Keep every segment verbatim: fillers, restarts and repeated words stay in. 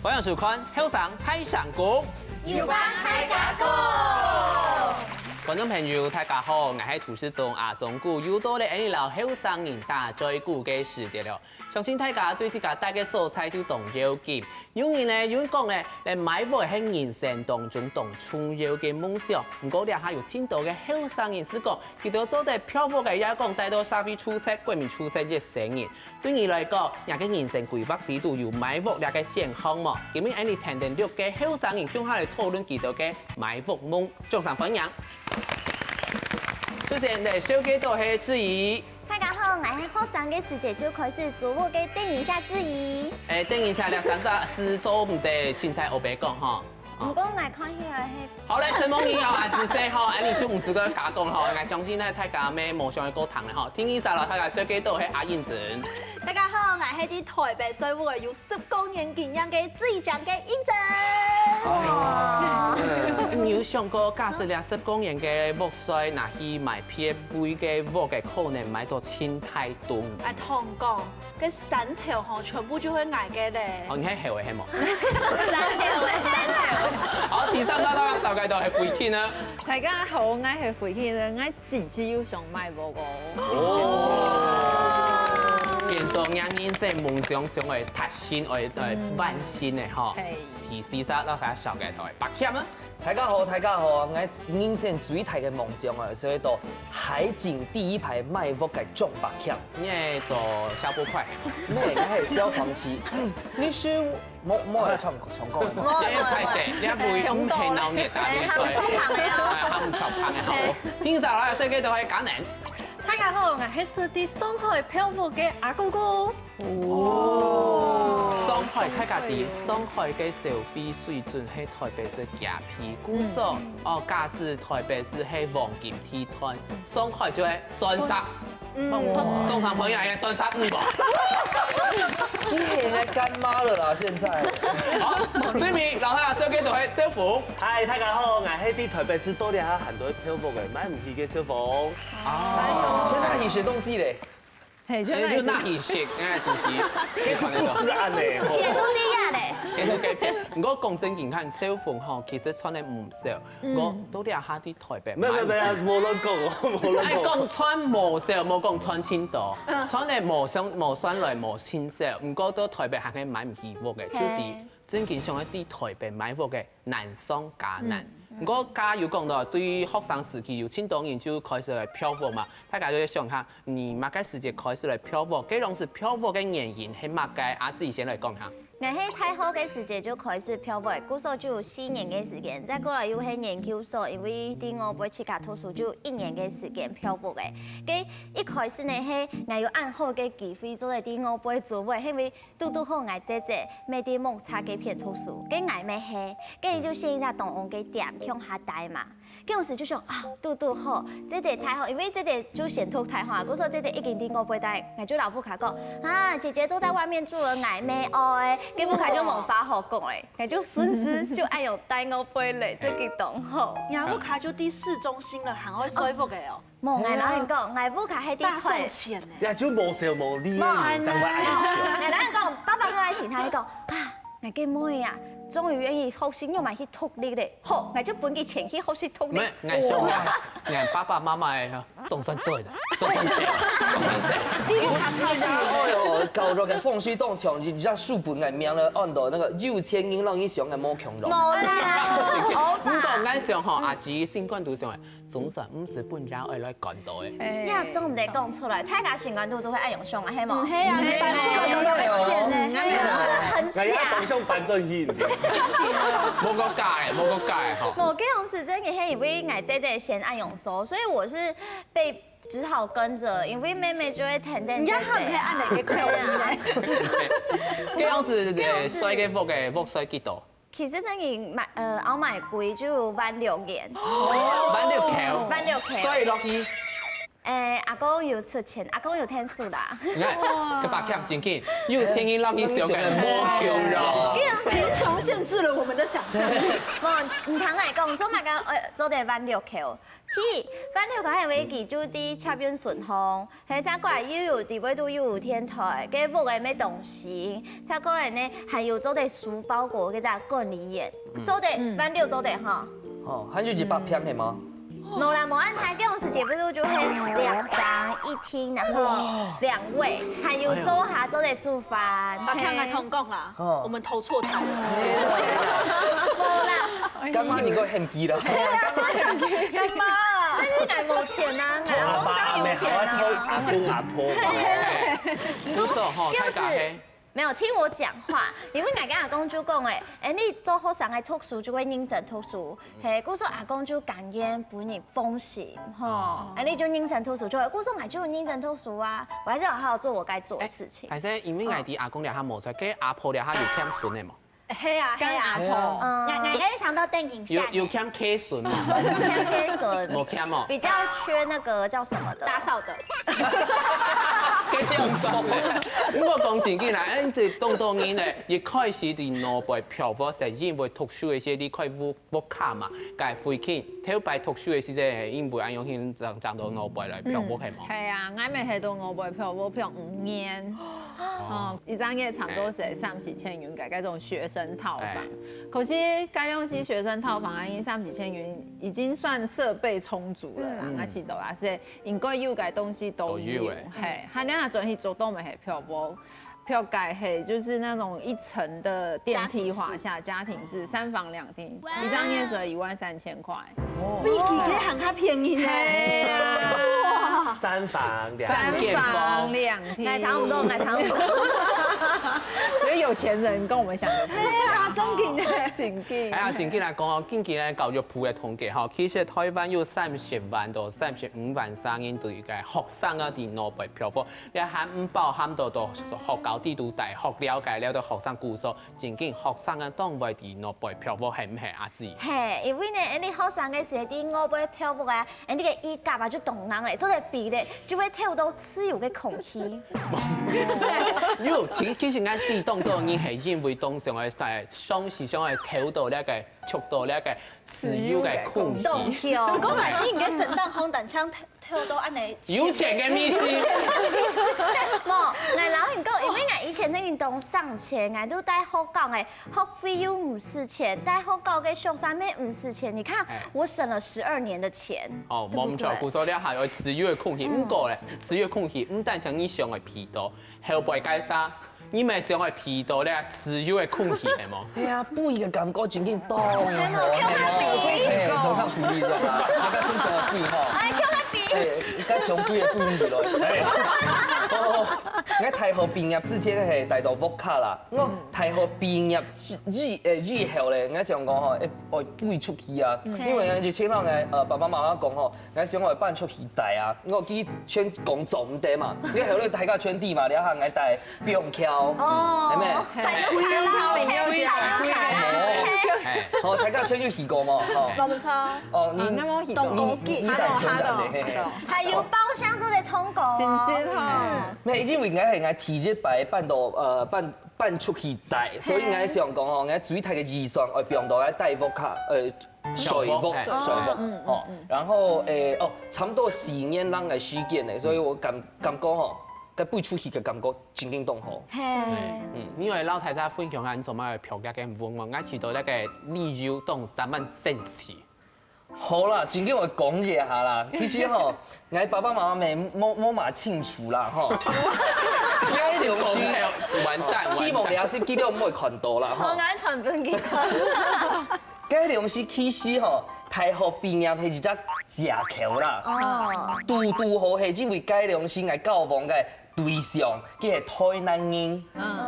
歡迎收看《後生大聲公》，有話大家講。觀眾朋友，大家好，𠊎係主持人阿忠牯，又到了𠊎俚摎後生人打嘴鼓个時節了。相信大家對自家戴个所在都當要緊。有人呢，有人講呢，來買屋係人生當中當重要个夢想。毋過這下有盡多个後生人係講，佢兜做得漂泊个，也講戴到社會出色、國民出色一生人。 對你來講，若个人生規劃裡肚有買屋這个選項無？今晡日𠊎俚跈等六个後生人共下來討論佢兜个買屋夢，掌聲歡迎！首先來紹介到係志怡。大家好，𠊎係學生个時節就開始租屋个，等一下志怡。誒，等一下，這三隻字做毋得，請在後背講吼。 毋過𠊎看起來係，好，來，承蒙你哦，阿志細吼，𠊎俚就毋使再加講吼，𠊎相信呢，大家乜無想愛過聽了吼。第二隻摎大家紹介到係阿英珍。大家好，𠊎係在台北稅務个有十九年經驗个最強个英珍。哇，你有想過，假使這十九年个屋稅拿去買別位个屋个，可能買到盡大棟？哎，同講， 該山頭吼，全部就係𠊎个咧。哦，你還後个係無？山頭个，山頭。好，第三隻摎大家紹介到係慧卿呢。大家好，𠊎係慧卿，𠊎真係有想買屋哦。哦，變做若人生夢想想愛達成，愛愛完成个吼。係。第四隻摎大家紹介到係柏謙啊。 大家好，大家好，𠊎人生最大个夢想啊，就係到海景第一排買屋个張柏謙。你係做消波塊係無？毋係，𠊎係消防旗。你是莫莫來唱唱歌个無？莫莫莫，歹勢，你毋係毋係鬧熱打熱隊，喊毋出場个哦。哎，喊毋出場个好。第二隻來紹介到係嘉能。大家好，𠊎係住在上海漂泊个阿哥哥。 哦，上海大家知，上海个消費水準係台北市加倍，故所哦，假使台北市係黃金地段，上海就係鑽石。嗯，中山朋友，哎，鑽石五寶。你很愛乾媽了啦，現在。好，最尾摎大家紹介到係少峰。嗨，大家好，𠊎係在台北市到這下還在漂泊个，買毋起个少峰。哦，現在你學東西咧？ 嘿，就哎，就那一些，哎，主席，這就不止按呢。寫都這樣嘞。這就改變。毋過講正經，看少峰吼，其實賺个毋少。毋過到這下在台北，沒有沒有沒有，莫亂講哦，莫亂講。哎，講賺無少，莫講賺盡多，賺个無算無算來無盡少。毋過到台北還係買毋起屋个，就係正經想愛在台北買屋个難上加難。毋過，剛有講到，對於學生時期有盡多人就開始來漂泊嘛，大家就會想下， 你麼个時節開始來漂泊？該當時漂泊个原因係麼个？阿志先來講下。𠊎係大學个時節就開始漂泊，故所就有四年个時間，再過來又係研究所，因為在外背自家讀書就有一年个時間漂泊个。該一開始呢，係𠊎有恁好个機會做得在外背租屋，因為堵堵好𠊎姐姐乜在木柵該片讀書，該𠊎乜係，該就選一隻當旺个店共下戴嘛。 該當時就想啊，堵堵好，姐姐大學，因為姐姐就先讀大學啊，故所姐姐已經在外背戴，𠊎就摎屋下講，啊，姐姐都在外面住了，𠊎乜愛，該屋下就無話好講欸，𠊎就順勢就恁樣戴外背咧，這个當好。若屋下就在市中心了，還愛稅屋个哦。無，𠊎摎你講，𠊎屋下係在大送錢呢。也就無愁無慮个人，正會恁想。𠊎摎你講，爸爸媽媽時常會講，啊， 𠊎个妹啊，終於願意學習，又買去獨立咧。好，𠊎就分佢錢去學習獨立。無，𠊎想啊，𠊎爸爸媽媽个，總算做得，總算做得，總算做得。你看他，哎喲，搞到个風水當強，人家書本个名了，安到那個有錢人讓你想个無窮人。無啦，毋過𠊎想吼，阿姊心肝肚想个， 總算毋使分人愛來管到欸。哎呀，總毋得講出來，大家心肝肚都會恁樣想啊，係無？毋係啊，你搬出來有那個錢呢，哎呀，很假。哎呀，當想搬轉去。無个假欸，無个假欸，吼。無，該當時真个係因為𠊎姐姐先恁樣做，所以我是被只好跟著，因為妹妹就會跈等姐姐。人家還沒按哪個口音呢。該當時，呃，該當時，稅个屋个，屋稅幾多？ 其實真个買，呃，摎買貴就萬六銀。萬六箍。萬六箍。稅落去。誒，阿公有出錢，阿公有添數啦。你看，這把劍真緊，有錢人讓你想个無窮咯。貧窮限制了我們的想象力。無，毋通來講，做麼个，呃，做得萬六箍？第一，萬六箍還有一支就佇捷運順風，係，再過來又有地位都又有電梯，該屋个乜東西，再過來呢，還有做得收包裹个這管理員，做得萬六做得吼。哦，還有一百平係無？ 無啦，無恁大，該時節不是就係兩房一廳，然後兩衛，還有灶下做得煮飯。把看看通共啦，哦我們投錯台了。無啦，乾媽應該很急了。幹嘛？但是𠊎無錢啊，𠊎阿公較有錢啊。阿公阿婆。不錯吼，大家嘿。沒有聽我講話，因為𠊎跟阿公就講誒，誒，你做學生个讀書就會認真讀書，嘿，故所阿公就甘願分你奉行，吼，誒，你就認真讀書就好。故所𠊎就認真讀書啊，我還是要好好做我該做的事情。還是因為𠊎知阿公這下無在，該阿婆這下有欠孫个無？係啊，係啊，阿婆，嗯，𠊎𠊎該想到電影下有有欠契孫無？欠缺什麼？無欠哦。比較缺那個叫什麼的？打掃的。該這樣說，不過講正經啦，誒，這當多人呢，一開始在外背漂泊，係因為讀書个時節離開屋屋下嘛，該附近，頭擺讀書个時節，因為恁樣去爭爭到外背來漂泊，係無？係啊，𠊎乜係到外背漂泊漂五年。哦，一張月差不多係三四千元个該種學生套房哎。可是該種是學生套房啊，因為三四千元已經算設備充足了啦，嗯那幾多啦，是應該有个東西都有。都有欸嘿，還那轉去做都沒係漂泊，漂改嘿，就是那種一層的電梯華廈，家庭式三房兩廳，一張月只要一萬三千塊。比起這還較便宜呢。哎呀，三房两三房两厅，來談不動，來談不動。所以有錢人跟我們想的不一樣。哎呀，真緊的。緊緊。哎呀，正經來講哦，根據呢教育部个統計吼，其實台灣有三十萬到三十五萬儕人對个學生啊，在外背漂泊，這還毋包含到到學校、制度、大學了解了到學生故所，正經學生啊，當會在外背漂泊，係毋係阿姊？嘿，因為呢，你學生个時節，在外背漂泊啊，你个衣架啊就當硬咧，做得飛咧，就會透到自由个空氣。有，其其實𠊎知當多人係因為當想愛在上時想愛透到這个，觸到這个自由个空氣。當香。講來，你應該承擔紅膽槍透到恁呢。有錢个明星，無，𠊎老實講，因為𠊎以前正經當省錢，𠊎都戴學校个學費又毋使錢，戴學校个學生乜毋使錢。你看哎，我省了十二年的錢。哦，對不對無錯，故所這下有自由个空氣，毋過咧，自由个空氣毋單淨你想愛鼻到，後背該儕，你乜想愛鼻到咧自由个空氣，係無？哎呀，飛个感覺正經當好，有無？嘿，總較鼓勵著啦，大家正常个飛吼。哎，跳个比。哎，應該從飛个飛起來。哎，哦，𠊎大學畢業之前係戴到屋下啦，我大學畢業以以呃以後咧，𠊎想講吼，愛愛飛出去啊，因為𠊎就聽到𠊎呃爸爸媽媽講吼，𠊎想愛搬出去戴啊，我去全講做毋得嘛，因為後來大家全知嘛，了下𠊎戴 不用挑，哦係咩？嘿，不用挑，你沒有講。哎，好，大家全有去過嘛，吼。我們超哦，你啊，那麼去過你你你敢挑戰的，嘿嘿。還有包廂做得充公哦。真是吼。沒有，因為𠊎係𠊎第一擺搬到呃搬搬出去戴，所以𠊎想講吼，𠊎最大个預算愛放到來戴屋下，呃，睡屋，小屋睡屋，哦，然後誒哦，差不多四年零个時間呢，所以我感感覺吼，該飛出去个感覺真正當好。嘿，嗯，因為老太太分享恁做麼个漂泊个文化，𠊎知道那個理由當三萬生氣。好啦，正經我講一下啦，其實吼，𠊎爸爸媽媽無無無嘛清楚啦吼。該東西，完蛋，希望你也是記得毋會看到啦吼。我愛傳分佢。該東西其實吼，大學畢業係一隻藉口啦。哦，拄拄好係因為該東西𠊎交往个對象，佢係台南人，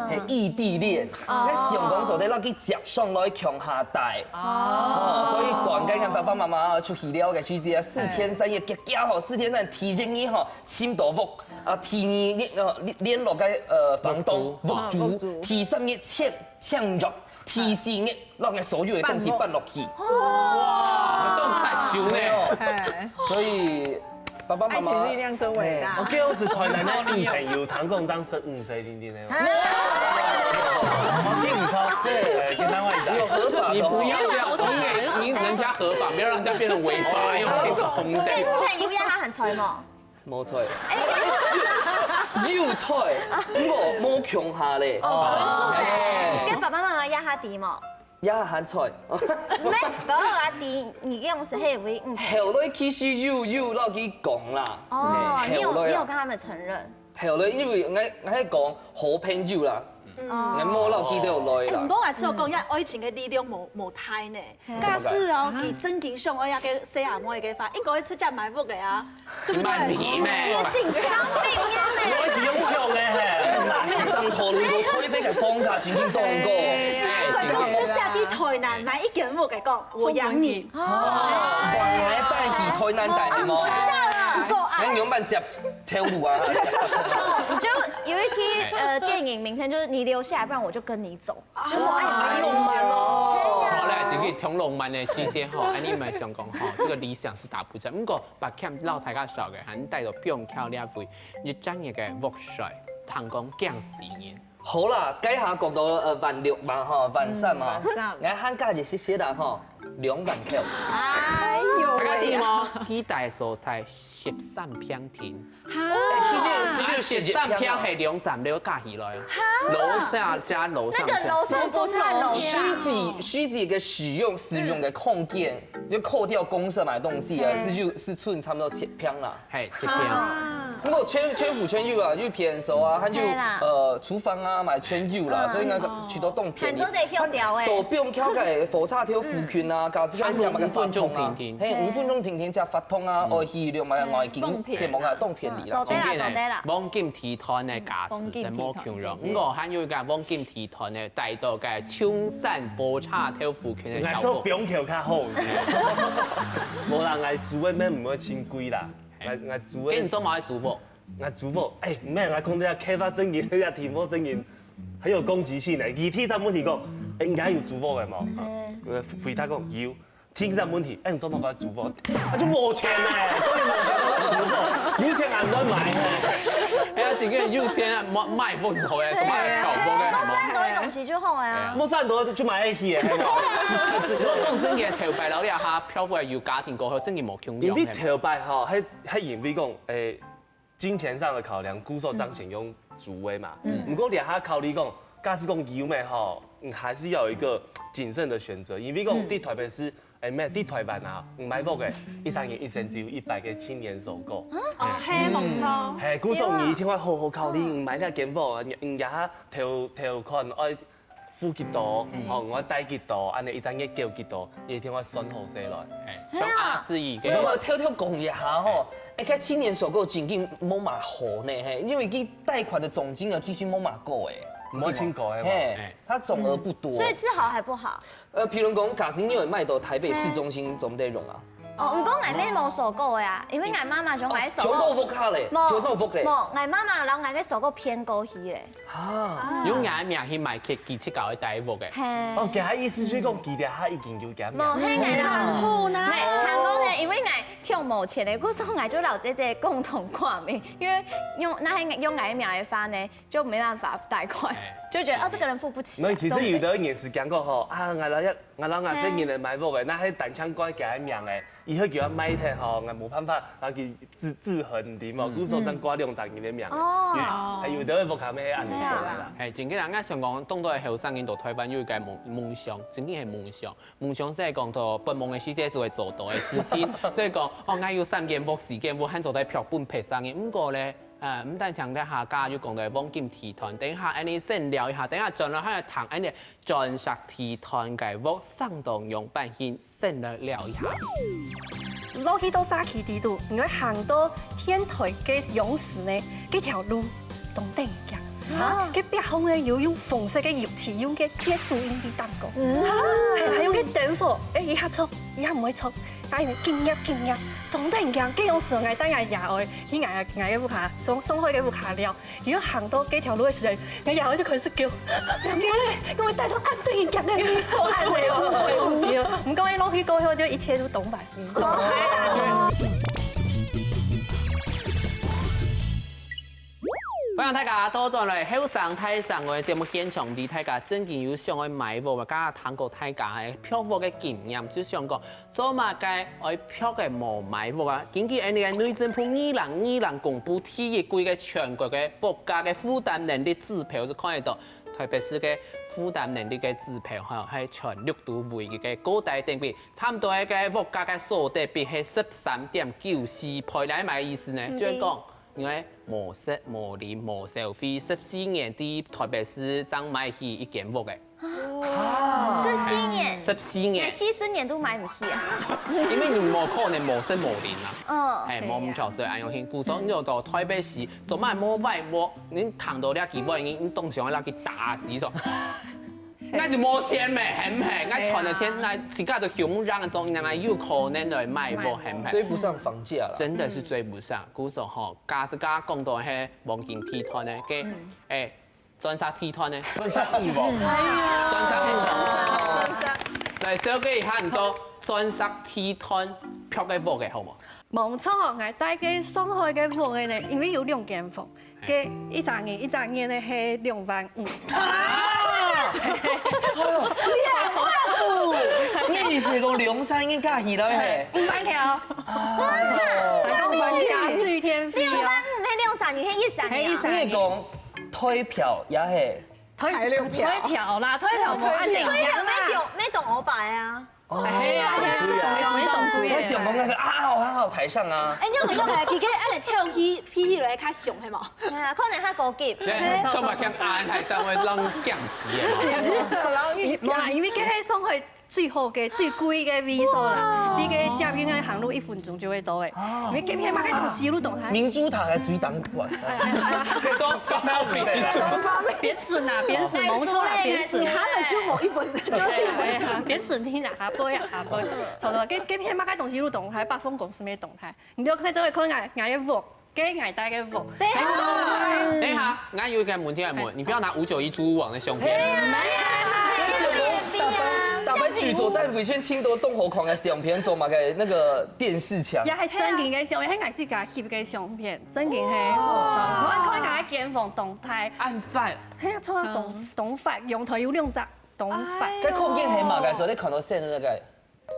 係異地戀，𠊎想講做得摎佢接上來共下戴。哦，所以趕緊跟爸爸媽媽出去尞个時節，四天三夜，遽遽吼，四天三夜，第一日吼，尋到屋，啊，第二日，呃，聯聯絡个呃房東，屋主屋主，屋主第三日簽簽約，第四日摎𠊎所有个東西搬落去。哇，當快手呢。哎，所以爸爸媽媽，愛情力量真偉大。哎，我叫是台南个女朋友，聽講正十五歲定定个。你毋錯，對，跟他問一下。有合法的哦。你不要，你給，你人家合法，不要讓人家變成違法，用這種的。你女朋友也還很衰嗎？無衰。有衰，無，無共下咧。哦，分手欸。哎。跟爸爸媽媽壓下底嗎？ 也還衰。沒，爸爸媽媽知你用是黑為五。後來其實有，有落去講啦。哦，哎，你有，後來啊。你有跟他們承認？後來因為𠊎，𠊎講好朋友啦，哦。𠊎無落去都有來啦。哎，毋過𠊎只有講，因為愛情个力量無，無大呢。嗯。假使哦，佢正經想愛該个細阿妹个話，應該會直接買屋个啊。 對不對？你蠻皮咩？直接定下。我一直用笑的嘿。你講頭路都推背个風格，真正當過。哎，哎，就自家在台南買一間屋个講，我養你。哦，原來搬去台南大的嗎？哦，我知道了。不夠愛。那你有辦法接頭路啊？就有一期，呃，電影名稱就是你留下來，不然我就跟你走。 就無愛你。啊，浪漫哦。好咧，真係當浪漫个時節吼，恁樣毋係想講吼，這個理想是打不折。毋過，白欠老大家少个，還帶到不用漂亮位，你專業个屋稅，聽講驚死人。好啦，該下講到，呃，萬六嘛吼，萬三嘛，嗯，萬三。𠊎還加一些些啦吼，兩萬塊。哎喲喂。大家知無？幾大所在 十三坪地。哈？哎，其實十六、十七坪啊。十三坪係兩層樓加起來啊。哈？樓下加樓上加。那個樓上不是樓下。實際，實際个使用，使用个空間，就扣掉公設買東西啊，嗯。是就，是剩差不多七坪啦。嘿，七坪。啊。不過全，全府全有啊，有便所啊，還有，對啦。呃，廚房啊，買全有啦，嗯。所以那個去到當便宜。很多都有條欸。都不用挑个火車頭附近啊，假使講講買个發通啊，還有五分鐘定定。嘿，五分鐘定定加發通啊，嗯。哦，去了買个外景，嗯，方便。節目啊，當便宜啦。嗯，做得啦，做得啦。黃金地段个價值真無共樣。嗯，黃金地段，毋過還有一個黃金地段个，帶到个松山火車頭附近个效果。𠊎做不用挑較好，無啦，𠊎租个面毋會真貴啦，𠊎，𠊎租个。跟你做麼个租屋？ 𠊎租屋，哎，毋係，𠊎講這客話正經，這題目正經，很有攻擊性的。佢第一隻問題講，哎，你家有租屋个無？嗯。呃，回答講有。第二隻問題，哎，你做麼个愛租屋？啊，就無錢呢，當然無錢愛租屋，有錢還毋會買呢。哎呀，真个有錢啊，買，買屋就好欸，做麼个挑屋个？無啥多个東西就好欸啊。無啥多就買得起欸，係無？講真个，頭擺摎這下漂夫有家庭過後，真个無共樣。因為頭擺吼，還，還因為講，哎， 金錢上的考量，故所正選用租个嘛。嗯。毋過這下考慮講，假使講有个吼，嗯，還是要有一個謹慎的選擇，因為講，嗯。在台北市，哎，毋係，在台灣啊，毋買屋个，一儕人一生只有一擺个青年首購。哦，嘿，無錯。嘿，故所你一定愛好好考慮，嗯。毋買這間屋啊，你，你這下頭，頭款愛 付幾多，嗯。吼，𠊎愛貸幾多，恁樣一隻月繳幾多，一定愛算好勢來。哎，像阿志怡个。那麼偷偷講一下吼，哎，該青年首購經濟無麼好呢，嘿，因為佢貸款的總金額其實無麼高欸。無清楚欸嘛。嘿，哎。它總額不多。所以是好還不好？呃，譬如講，假使你有買到台北市中心，總得用啊。 哦，毋過𠊎乜無首購个啊，因為𠊎媽媽想𠊎首購。全部屋下咧，無，全部屋咧。無，𠊎媽媽摎𠊎个首購騙過去咧。啊。用𠊎个名去買起，佢自家个第一屋个。嘿。哦，佢个意思就係講，佢這下已經有佢个名。無，係𠊎啦。很好呢。無，還過呢，因為𠊎忒無錢咧，故所𠊎就摎姐姐共同掛名，因為用，那係用𠊎个名个話呢，就沒辦法貸款，哎。就覺得，哦，這個人付不起啊。沒有，其實有的人也是講過吼，啊，𠊎來要 𠊎摎𠊎細人仔買屋个，嘿。該係單淨掛佢个名个，以後佢愛賣忒吼，𠊎無辦法，然後佢自，自恨，你知無？嗯。故所正掛兩儕人个名个。哦。因為還有兜屋下乜係恁樣想个啦。嘿，真个啦，𠊎想講，當多个後生人到台灣有一個夢，夢想，真个係夢想。夢想係講到發夢个時節就會做到个事情。所以講，哦，𠊎有三間屋、四間屋，還做得標本別生个。毋過咧，呃，毋單淨在客家，又講到黃金地段，等一下，𠊎俚先尞一下，等一下轉來還愛談𠊎俚 鑽石地段个屋，上到樣般形，先來尞一下。落去到社區裡肚，你會行到天台个泳池呢，該條路當得人驚。啊。該壁項呢，有用紅色个油漆，用該鐵樹印在頂高。嗯。係，還有該燈火，哎，一下著，一下毋會著，哎，緊熨緊熨，當得人驚。該樣時𠊎帶𠊎爺哀去𠊎，𠊎个屋下，上，上海个屋下尞。 佢行到該條路个時節，𠊎爺哀就開始叫，因為，因為帶著恁得人驚个味緒恁樣哦。毋過一落去過後，就一切都當完美。哦。歡迎大家倒轉來後生大聲个節目現場，知大家正經有想愛買屋，啊，頭下聽過大家个避屋个經驗，就想講做麼个愛避个無買屋啊？根據𠊎等个內政部二零二零公布第一季个全國个屋價个負擔能力指標，就看得到台北市个負擔能力个指標吼，係全六都唯一个高低等級，差毋多个屋價个所得比係十三點九四倍，這麼个意思呢？嗯，就係講，對。 因為無食無啉無消費，十四年在台北市正買起一間屋个。啊。十四年？十四年。你四十年都買毋起啊？因為你無可能無食無啉啊。嗯。係，無毋著，所以恁樣去。故所你就到台北市，做麼無買屋，你聽到這句話，你，你當想愛去打死說。 𠊎係無錢咩，係毋係？𠊎賺个錢，𠊎自家都用毋上，總，𠊎有可能來買屋，係毋係？追不上房價了。真的是追不上。故所吼，假使講到係黃金地段呢，該，欸，鑽石地段呢？鑽石地王。鑽石地段。來，小姐一下，你到鑽石地段避个屋个好無？無錯，𠊎戴个上海个屋个呢，因為有兩間房， 該一隻月，一隻月呢係兩萬五。啊！哎喲，兩萬五！你意思講兩三年加起來嘿？五萬塊哦。啊！還講五萬加水電費哦。兩萬五係兩三年，係一三年啊。係一三年。你係講退票也係？退，退票。退票啦，退票無恁樣啦。退票無當，無當五百啊。 哦，哎呀，對啊。無當貴个。𠊎想講該個啊，好，好，好，台上啊。哎，你有無用來，佢个恁樣跳起，飛起來較雄，係無？哎呀，可能較高級。對，做麼个喊恁樣台上會讓人驚死个嘛？無啦，因為該係上海最好个、最貴个位所啦。哇。你个捷運个行路一分鐘就會到个。哦。因為隔壁嘛，該東西路懂它。明珠塔還最當貴。都，都沒有明珠。別選啦，別選，無錯啦，別選。他們就某一分鐘就 哎呀，別選聽啦，下背啊，下背。差不多，隔，隔壁嘛，該東西路懂，還百貨公司乜懂，你就可以做一看𠊎，𠊎个屋，該𠊎戴个屋。等一下，等一下，𠊎有一個問題要問，你不要拿五九一租屋網的相片。打扮，打扮劇組，戴偉軒青島東河狂的相片，做麼个那個電視牆？也還正經个相片，還係自家翕个相片，正經係。哦。看，看𠊎間房動態。恁闊。係啊，錯啊，動，動態，陽台有兩隻。 東北。哎喲。該空間係麼个？做得看到線那個。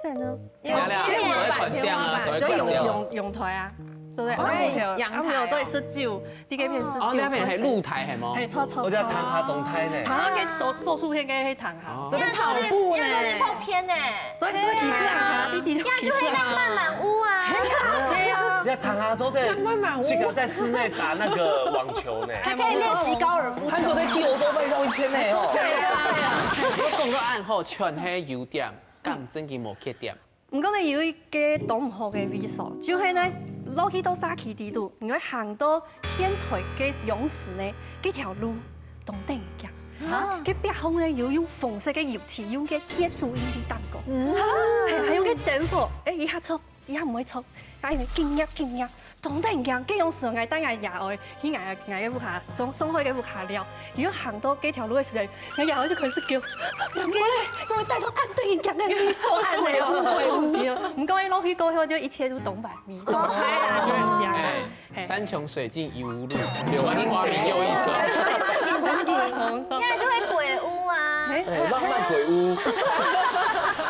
線呢？有亮亮，有亮亮，做得看相啊，做得看相。所以有陽，陽台啊，對不對？哦，陽台哦。啊，有，啊，有做得食酒，你該片食酒。哦，那邊還露台係無？係，錯，錯，我叫唐哈東台呢。唐哈該做，做薯片該係唐哈。哦。這樣做得，這樣做得拍片呢。所以，所以提示啊，唐哈弟弟，這樣就會浪漫滿屋啊。係啊，係啊。你看唐哈做得，浪漫滿屋。這個在室內打那個網球呢。還可以練習高爾夫球。他做得去歐洲繞一圈呢，哦。對啊，對啊。我講到恁好，全係優點。 敢正經無缺點。毋過呢，有一個當毋好个位所，就係呢，落去到社區裡肚，你會行到天台个泳池呢，該條路當得人驚。啊。該壁項呢，有用紅色个油漆，用該鐵手印去打過。嗯。係，還有該燈火，欸，一下著，一下毋會著，欸，緊夾，緊夾。 當得人驚，該樣時𠊎帶𠊎爺哀去𠊎，𠊎个屋下，上，上海个屋下尞，佢就行到該條路个時節，𠊎爺哀就開始叫，兩個咧，𠊎帶到恁得人驚个位所恁樣哦。毋過落去過後就一切都當完美，當好啦，當好。哎，山窮水盡疑無路，柳暗花明又一村。應該就會鬼屋啊。哎，浪漫鬼屋。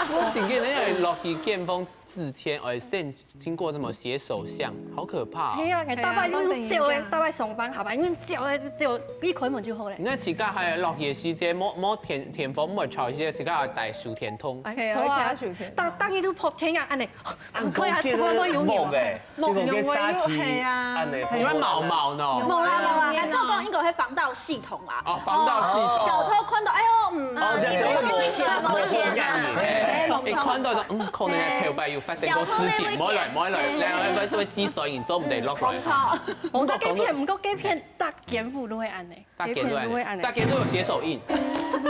我頂天那個落去見風之前，哎，先 經過什麼寫手相，好可怕哦。係啊，大家用走个，大家上班下班用走个，走一開門就好了。你看自家還落雨个時節，無，無電，電風，無潮个時節，自家還戴手電筒。哎，著啊，手電。大，大家就拍天啊，恁樣，很快啊，突然間有雨。哎，結果該沙地恁樣。你會毛毛呢？無啦，無啦，還做講應該係防盜系統啦。哦，防盜系統。小偷看到，哎喲，嗯，哦，你看到就，嗯，可能在頭擺有 發生過事情，莫來，莫來，來，來，來，來，之所以你做毋得落來。無錯。毋過該片，毋過該片逐間屋都會恁樣，逐間都恁樣，逐間都有寫手印。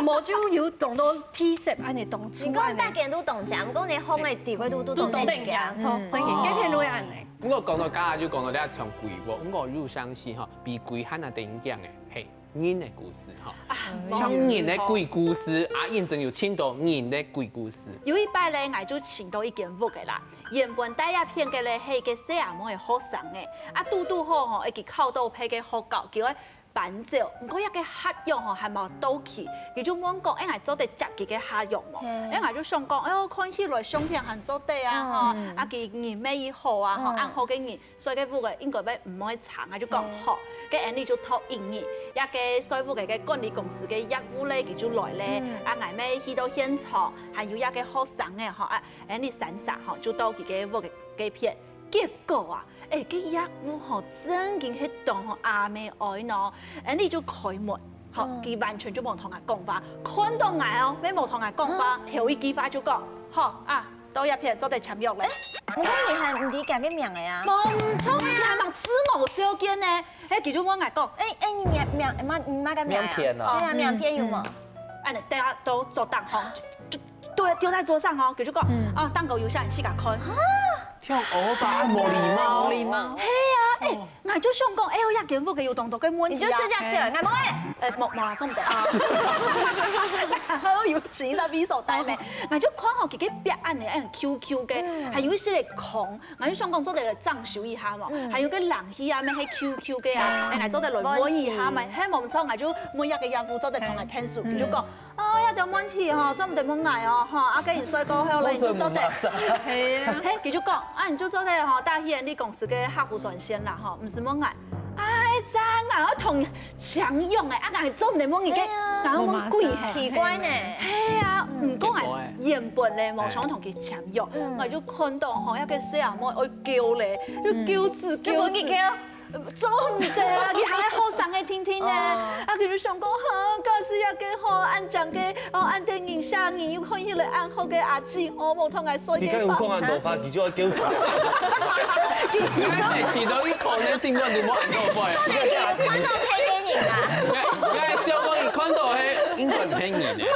無就有當多地色恁樣，當初恁樣。你講逐間都當正，毋過你後尾地位都，都當頂，著，正經，該片都會恁樣。毋過講到這，就講到這像鬼屋，毋過有相信吼，比鬼還較得人驚个，嘿。 人个故事吼。啊，像人个鬼故事，阿英真有尋到人个鬼故事。有一擺咧，𠊎就尋到一間屋个啦。原本戴這片个咧，係一個細阿妹个學生仔，啊，堵堵好吼，一個考到別个學校，叫佢搬走，毋過這个合約吼還無到期，佢就問講，哎，𠊎做得接佢个合約無？哎，𠊎就想講，哎喲，看起來相片還做得啊，吼，啊佢人乜已好啊，吼，恁好个人，所以个屋仔應該會毋會差，𠊎就講好。該恁呢就頭一日，這个稅務个个管理公司个業務咧，佢就來咧，啊𠊎乜去到現場，還有這个學生仔吼，啊恁呢三儕吼，就到佢个屋个該片。結果啊，哎，該業務吼，正經係當吼阿姆哀呢，恁呢就開門，吼，佢完全就無同𠊎講話，看到𠊎哦，乜無同𠊎講話，頭一句話就講，好啊，到這片做得簽約咧。毋過你還毋知佢个名个啊？無毋著，佢還吂自我紹介呢，嘿，佢就問𠊎講，哎哎，你名名你麼个名啊？名片啊對啊，名片有無？哎，等下到桌頂吼，就就對，丟在桌上哦，佢就講，啊，蛋糕有下你去給看。跳歐巴，無禮貌，無禮貌。係啊，哎，𠊎就想講，哎喲，這間屋个有當多个問題啊。你就直接走，𠊎無愛。呃，無無啦，做毋得啊。然後有請一隻美術單位，𠊎就看吼，佢个壁恁呢，恁QQ个，還有一些个空，𠊎就想講做得來裝修一下嘛，還有个冷氣啊，乜係QQ个啊，哎，𠊎做得來換一下嘛，係無毋著，𠊎就問一個業務做得同𠊎看數，佢就講，哦，這條問題吼，做毋得問𠊎哦，吼，啊，跟你說過後咧，你就做得。係啊，嘿，佢就講，啊，你就做得吼，打去你公司个客服專線啦，吼，毋使問𠊎。啊，一陣啊，我同你搶用誒，啊，𠊎做毋得問你个，然後問鬼嘿。奇怪呢。係啊，毋過啊，原本咧無想同佢搶用，我就看到吼，一個細阿妹愛叫咧，就叫子就問佢叫子。叫。做毋得啊，佢還係後生个定定呢。啊，佢就想講，哈，假使一個吼，恁靚个，哦，恁得人惜人又看起來恁好个阿姊，哦，無同𠊎說佢敢有講恁多話，佢就愛叫子。你每次都一口那性格，你莫很後悔。看到配電影啊，你看小光一看到嘿，應該騙你呢。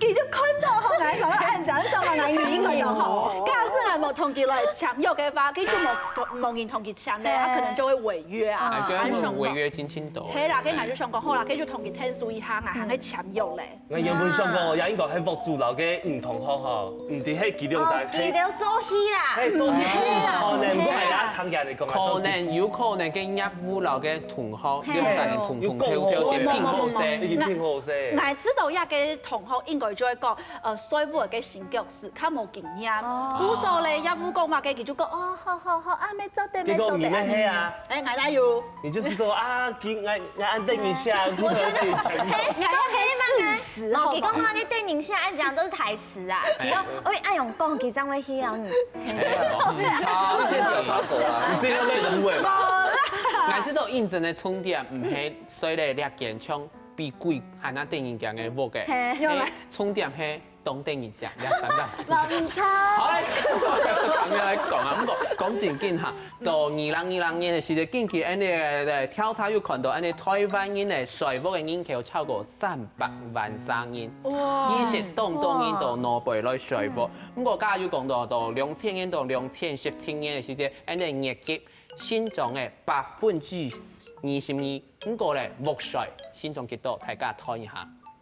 佢就看到吼，𠊎想到恁靚，想到𠊎應該有吼。假使𠊎無同佢來簽約个話，佢就無無人同佢簽咧，他可能就會違約啊。哎，對，他們違約金青島。係啦，跟𠊎就想講，好啦，跟就同佢聽書一下，𠊎還係簽約咧。𠊎原本想講，也應該係屋主摎个女同學吼，毋知係佢兩儕哦，佢兜做戲啦。係做戲可能，毋過係啊，聽人講啊，可能有可能跟業務摎个同學，兩儕人同同跳跳先拼好勢。已經拼好勢。𠊎知道一個同學應該就會講，呃，稅務个新教師，較無經驗。故所咧，業務講話个，佢就講，哦，好好好，啊，乜做得，結果你乜係啊，哎，𠊎哪有？你就是說啊，今𠊎𠊎恁等一下，不能等一下。哎，𠊎要係事實，哦，好嗎？佢講話个電影下恁講都是台詞啊。然後，喂，阿勇講，佢這樣會需要你。好，謝謝調查狗啊。你這樣在出位嘛？𠊎知道應徵个重點毋係所以咧，這間像比鬼還較得人驚个屋个，嘿係重點係當得人惜，這三個字。無錯。好，來，來講啊，毋過講正經哈，到二零二零年个時節，根據恁呢个調查有看到，恁呢台灣人个稅務个人口超過三百萬儕人，其實當多人都腦背來稅務。毋過，剛剛有講到，到兩千年到兩千十七年个時節，恁呢月給新莊个百分之二十二，毋過咧，屋稅新莊幾多？大家算一下。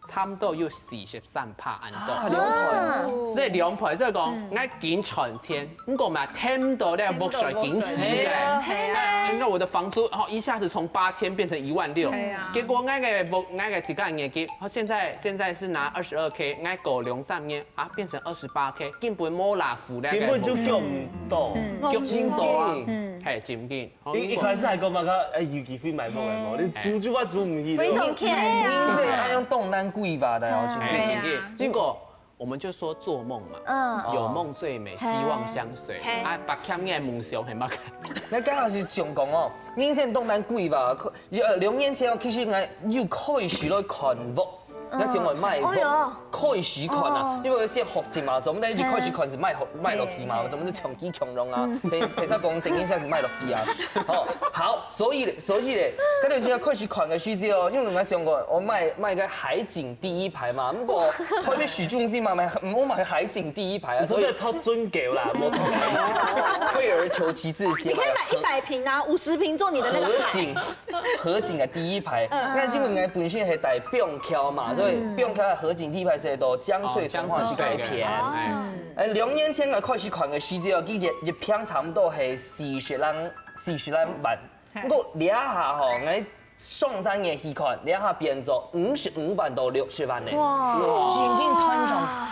差毋多有四十三趴恁多。啊，兩倍。即係兩倍，即係講，𠊎緊賺錢，毋過嘛，聽毋到咧屋稅緊死係个。啊，係啊。因為我的房租哦一下子從八千變成一萬六，係啊結果𠊎个屋，𠊎个自家个月給，哦現在現在是拿二十二K，𠊎過兩三年啊變成二十八K，根本無啦付咧。根本就降毋到，降毋到啊，嗯係，真緊。哦一一開始還講嘛，講哎有機會買屋个無？你租就話租毋起了。非常欠。你這還用東南規劃的哦，對啊真緊。結果我們就說做夢嘛，嗯，有夢最美，希望相隨。嘿啊，白欠个夢想係麼个？那剛好是想講哦，人生當難規劃，可呃兩年前哦，其實𠊎又開始來看屋，那想愛買屋，哎喲開始看啊哦，因為先學習嘛，總得一開始看是買買落去嘛，總得長期共榮啊，陪陪他講等一下是買落去啊，哦，好，所以咧，所以咧，剛才現在開始看个時節哦，因為𠊎想講，我買買个海景第一排嘛，不過台北市中心嘛，買我買海景第一排啊，所以你做得讀準狗啦，無讀退而求其次，先你可以買一百平啊，五十平做你的那個海。河景，河景的第一排。那因為𠊎本身係戴板橋嘛，所以板橋的河景第一排係到江翠從化去該片。哎，哎，兩年前𠊎開始看个時節哦，佢一一坪差不多係四十零四十零萬。不過這下吼，𠊎 上站个去看，你看變做五十五萬到六十萬呢。哇，真正看上，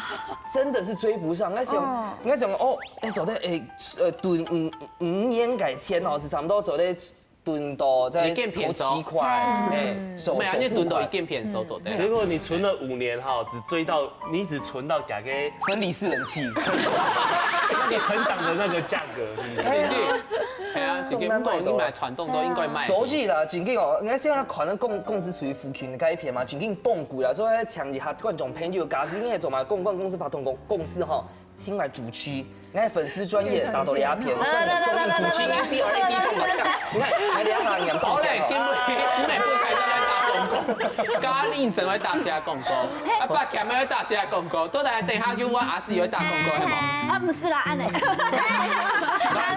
真的是追不上。我想，我想哦，哎，走的哎，呃，蹲五五年个錢哦，是差不多走的蹲到在一件便所七塊，哎，手没有，你蹲到一件便所走的。结果你存了五年哈，只追到你只存到价格分离式冷气，那个成长的那个价格，你真的，哎呀，真个，不过你买传统都应该买。所以啦，真个哦，人家现在可能公公司属于附近的该一片嘛，真个冻股啦，所以要抢一下观众朋友，假使你也做嘛，公关公司、发通公公司哈，请来主持。 哎，粉丝专业打到你阿片，中中主持人 B R A B 中了，你看，还得让他念好嘞，今日你每个开始来打广告，嘉玲真会打自家广告，啊，八强也会打自家广告，到底等下又我阿姊也会打广告，系无？啊，毋係啦，恁呢。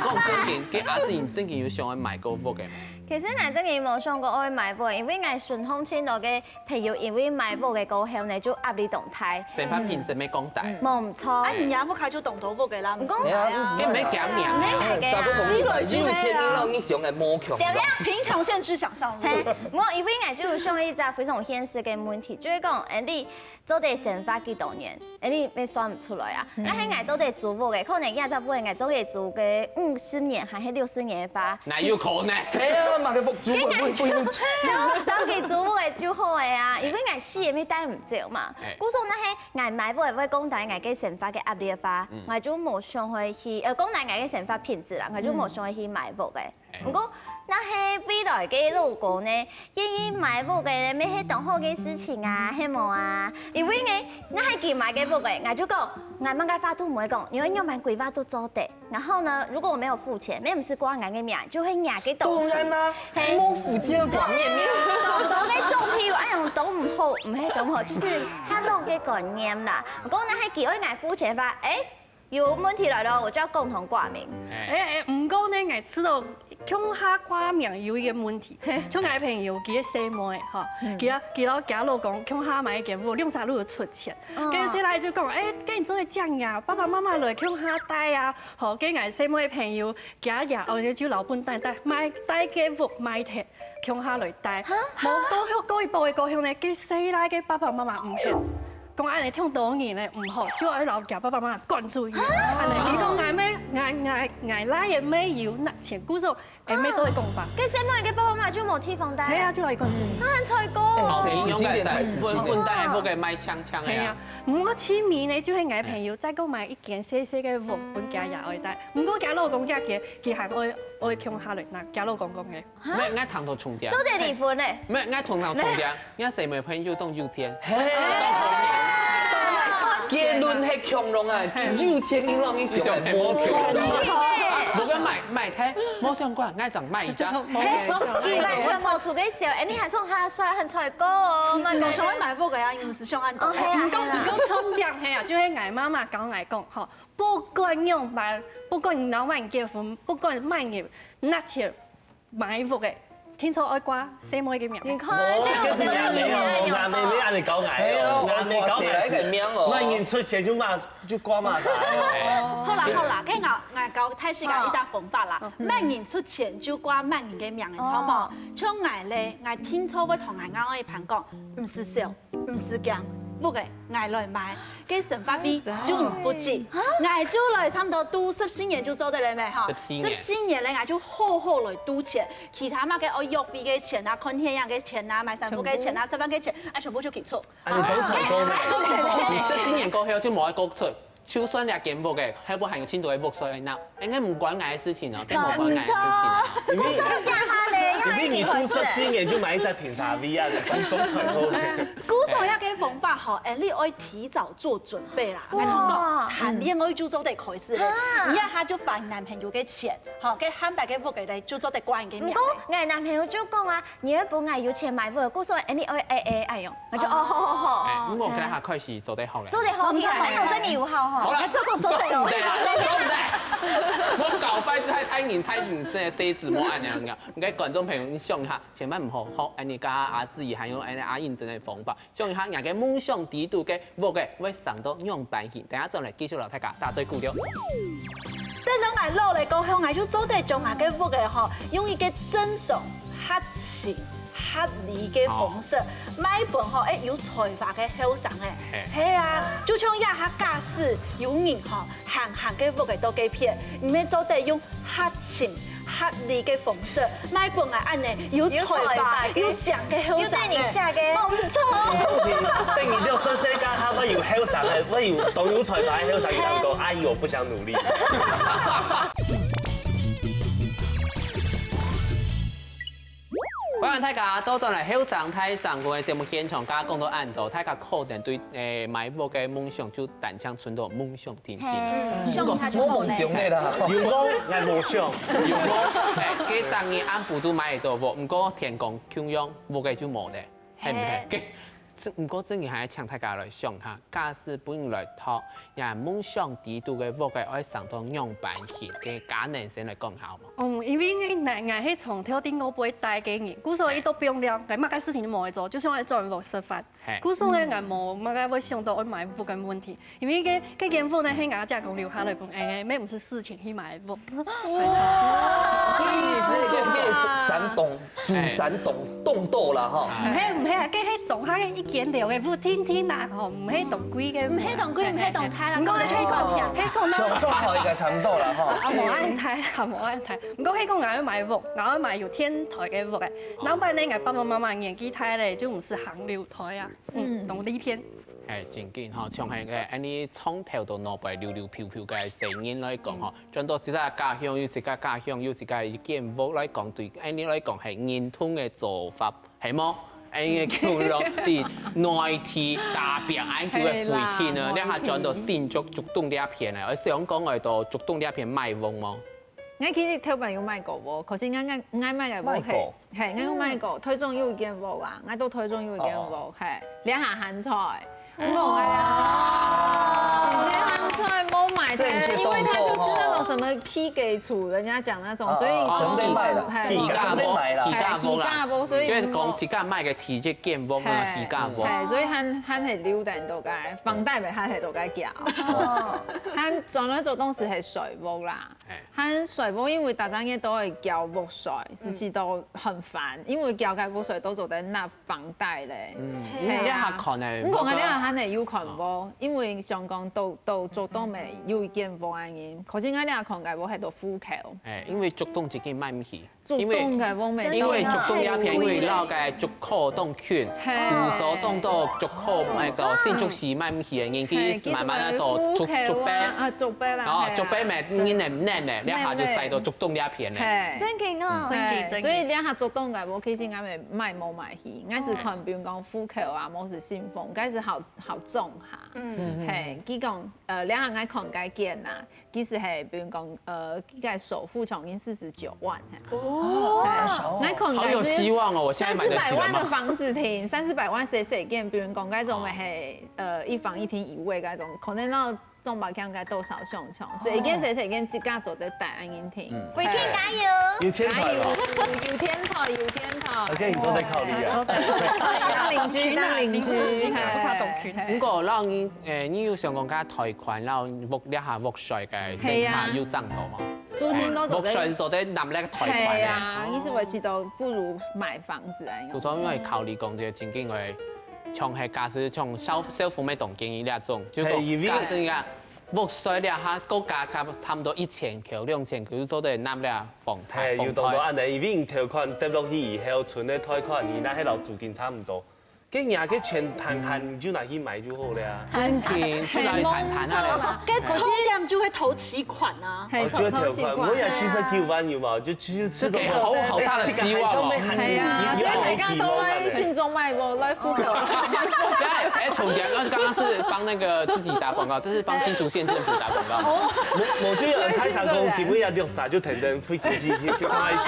講正經，該阿姊你正經有想要買過屋个無？其實𠊎正經無想過愛買屋，因為𠊎身項盡多个 朋友因為買屋个過後呢，就壓力當大。生活品質無降低。無毋著。啊，你阿屋下就當多屋个啦，毋係啊？你毋係講名啊？毋係講名啊。早就講一百，有錢人咯，你想个無窮。對啊，貧窮限制想象力。嘿，我因為𠊎就有想一隻非常現實个問題，就係講，哎，你做得生活幾多年，哎，你也算毋出來啊。該係𠊎做得租屋个，可能這隻屋个𠊎做得租个五十年還係六十年个話，哪有可能？係啊，買个屋租个不不用 當佢租屋个就好个啊，因為𠊎死也無帶毋走嘛。哎。故所若係𠊎買屋个會降低𠊎个生活个壓力个話，嗯。𠊎就無想會去，呃，降低𠊎个生活品質啦，𠊎就無想會去買屋个。哎。毋過，若係未來个老公呢，願意買屋个呢，乜係當好个事情啊，係無啊？因為呢，若係佢買个屋个，𠊎就講，𠊎麼个話都毋會講，你愛仰般規劃都做得。 然後呢，如果我沒有付錢，乜毋係掛𠊎个名，就會𠊎个東西。當然啦，嘿。無付錢掛你个名。當多个總係有，哎呀，當毋好，毋係當毋好，就是較老个觀念啦。毋過若係佢愛𠊎付錢个話，哎，有問題來了，我就要共同掛名。哎。哎，哎，毋過呢，𠊎知道共下掛名有一個問題，像𠊎朋友佢个細妹，吼，嗯。佢啊，佢摎佢老公共下買一間屋，兩儕都有出錢。哦。該細倈就講，哎，該你做得這樣啊，爸爸媽媽來共下戴啊， 好，該𠊎細妹朋友，佢爺哀就老本帶帶，賣帶个屋賣忒，共下來戴。哈？無過後，過一步个過後呢，該細倈个爸爸媽媽毋肯，講恁呢忒多年了，毋好，就愛摎佢爸爸媽媽管住佢。哈？恁呢，佢講𠊎乜，𠊎𠊎𠊎倈仔乜有拿錢，故所 哎，乜做得講吧。該細妹个爸爸媽媽就無地方戴。係啊，就來講。那很衰過。哎，誰死心眼太死心眼。本本帶个屋个賣淨淨个啊。係啊，毋過盡尾呢，就係𠊎朋友再過買一間細細个屋分佢爺哀戴。毋過佢老公佢佢佢還愛愛共下來，拿佢老公講个。乜，𠊎聽到重點。做得離婚呢。乜，𠊎聽到重點。 人家細妹朋友當有錢。嘿。結論係共樣啊，有錢人摎你想个無共樣。啊，無个買，買忒，無相關，𠊎正買一隻。嘿，佢完全無出个笑，哎，你還衝下帥，很帥哥哦，你無想愛買屋个啊，你毋係想恁多。哦，係啊，毋過，係啊。毋過重點係啊，就係𠊎媽媽教𠊎講，吼，不管仰般，不管你摎麼人結婚，不管麼人拿錢 買屋个，定著愛掛細妹个名。你看，哦，就係恁樣哦，𠊎妹妹恁樣教𠊎哦，哎喲，𠊎妹教𠊎係，我寫了一個名哦。麼人出錢就罵，就掛罵啥。好啦好啦，該𠊎𠊎教大自家一隻方法啦，麼人出錢就掛麼人个名，你知無？像𠊎咧，𠊎定著會同𠊎另外一半講，毋使愁， 毋使驚，屋个𠊎來買，該生活費就毋負責，𠊎就來差毋多度十四年就做得了咩吼？十四年。十四年咧，𠊎就好好來度錢，其他麼个愛約會个錢啊、看電影个錢啊、買衫褲个錢啊、食飯个錢，啊全部就佢出。啊，你當成功。你十四年過後就無愛過出。 就算這間屋个，後背還有盡多个屋需要納，應該毋關𠊎个事情哦，該無關𠊎个事情哦。因為因為你讀十四年就買一隻停車位啊，你講出來好。故所這個方法吼，哎，你愛提早做準備啦。哇。𠊎同你講，談戀愛就做得開始咧，啊。你一下就還男朋友个錢，吼，該還白个屋个咧，就做得掛人个名。毋過，𠊎男朋友就講啊， 你愛分𠊎有錢買屋，故所恁樣愛A A恁樣，𠊎就哦，好好好。哎，毋過該下開始做得好了。做得好，你看，哎喲，真的有好吼。好了，還做工做得哦。做毋得啦，做毋得。我搞壞太太人太人生个細子，莫恁樣講。OK，觀眾朋友，你想一下，千萬毋好學恁樣个阿志還有恁樣阿英真个方法，想一下，人家夢想底肚个屋个會生到仰般形。等下轉來繼續摎大家打嘴鼓了。等到𠊎老了過後，𠊎就做得將𠊎个屋个吼，用一個正常、合情、合理个方式，賣分吼，哎，有才華个後生仔。係啊，就像這下假使有人吼，閒閒个屋仔到該片，你乜做得用合情合理个方式，賣分𠊎恁仔有才華、有才華个，有靚个後生仔。有對你下个。無錯。恭喜，等你六十歲該下會有後生个，會有當有才華个後生人講，阿姨，我不想努力。 歡迎大家倒轉來後生大聲公个節目現場，剛剛講到恁多，大家可能對，誒，買屋个夢想就單淨存到夢想定定啊。嗯，像他就無夢想个啦。有講，𠊎無想。有講，誒，佢當然暗晡都買得到屋，毋過天光共樣，屋个就無咧，係毋係？該，毋過正經還請大家來想下，假使分你來擇， 若夢想底肚个屋仔愛生到仰般形，該嘉寧先來講下好無？嗯，因為𠊎𠊎係從頭到尾都毋會戴个人，故所一到放尞，𠊎麼个事情都無愛做，就想愛轉屋食飯。故所呢，𠊎無麼个會想到愛買屋个問題，因為該該間屋呢係𠊎阿姐講留下來講，哎，乜毋係事情去買屋。意思就變山東 住山洞洞洞啦哈。毋係毋係啊，該係總下一間樓个屋定定啦，吼，毋係當貴个，毋係當貴，毋係當大啦，毋過講得去講係講，係講像上頭一個差不多啦哈。啊，無恁大啦，無恁大。毋過係講𠊎愛買屋，𠊎愛買有天台个屋个。老闆呢，𠊎爸爸媽媽年紀大咧，就毋使行樓梯啊，嗯，當利便。係，正經吼，像係个，恁呢長透到腦背溜溜飄飄个細人來講吼， 轉到自家家鄉，有自家家鄉，有自家一間屋來講，對恁呢來講係認同个做法，係無？恁呢共樣對內地打拚恁久个回去呢，這下轉到新竹竹東這片呢，𠊎想講愛到竹東這片買屋無？ 𠊎其實頭擺有買過屋，可是𠊎𠊎𠊎買个屋係，係，𠊎有買過，台中有一間屋啊，𠊎到台中有一間屋，係，這下還在。 無啊，姐姐還在無買的，因為他就是那種什麼起家厝，人家講那種，所以哦，就是準備買了，嘿起家準備買了。起家屋啦，起家屋，所以就是講自家買个第一間屋啊，起家屋。嘿，所以還還係留等到該，房貸咪還係到該繳，還轉來做東西係稅屋啦。 還稅屋，因為大家也都會繳屋稅，實際都很煩，因為繳該屋稅都做得納房貸咧。嗯，係啊你還看呢？毋過𠊎這下還係有看屋，因為想講到到竹東乜有一間屋恁呢，可是𠊎這下看該屋係到府口，哎，因為竹東自己買毋起，竹東个屋乜因為竹東這片因為老个竹科當近，係有所當多竹科那個新竹市買毋起个，人家慢慢仔到竹竹北。啊，竹北啦，哦，係啊竹北乜人能能呢，這下就徙到竹東這片呢。係。真个哦。真个真个。所以這下竹東个屋其實𠊎買無買去，𠊎係看比如講府口啊，無係新豐，該係好好種下。嗯，係，佢講呃，這下𠊎看該間啊，其實係比如講呃，佢个首付將近四十九萬。哦，𠊎看好有希望哦！我現在買得起了三四百萬的嗎？房子廳，三四百萬細細間，比如講該種乜係呃一房一廳一衛該種，可能要 總白講該多少上場，所以一間細細間自家做得帶恁樣聽。回去加油。有天台了。有天台，有天台。 OK，你做得考慮啊。當鄰居，當鄰居，不怕走群。不過，然後你，誒，你有想講，該貸款，然後屋這下屋稅个政策有漲到嗎？租金都做得屋稅做得納那個貸款係呢？啊，你係會知道不如買房子啊。故所因為考慮講，這個正經个，像係假使像消消費者當建議這種，就講假使你看屋稅這下國家差不多一千塊、兩千塊，就做得納了房貸，係，有當多房貸。恁呢，因為你頭款跌落去以後，存个貸款，你那係老租金差不多，該你个錢攤攤，你就拿去買就好了啊。正經，就拿去攤攤啊！該重點就係頭期款啊。係，我覺得頭款，我也四十九萬有嘛，就就這給好好大的希望哦。係啊，所以大家都來新竹買屋，來福島。哎，哎，重點，剛剛是幫那個自己打廣告，這是幫新竹縣政府打廣告。我我就有開場講，今日也六三就等等飛機去去去買一個。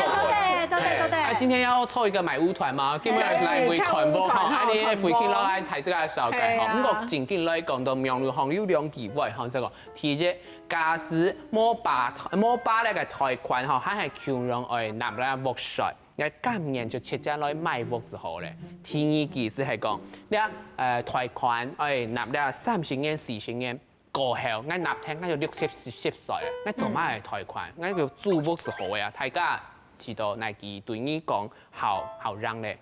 對對對對哎，對。今天要湊一個買屋團嗎？今日來回看屋哈，哎，你也回去了，哎，抬這個小改哈。不過正經來講，到網路上有兩句話哈，這個第一，假使無把無把那個貸款哈，還係共樣愛納了屋稅。 你今年就直接來買屋就好了。第二句係講，你呃貸款愛納了三十年、四十年過後，𠊎納聽𠊎就六七十歲了，𠊎做麼个貸款？𠊎就租屋就好了啊！大家知道哪句對你講好好用咧？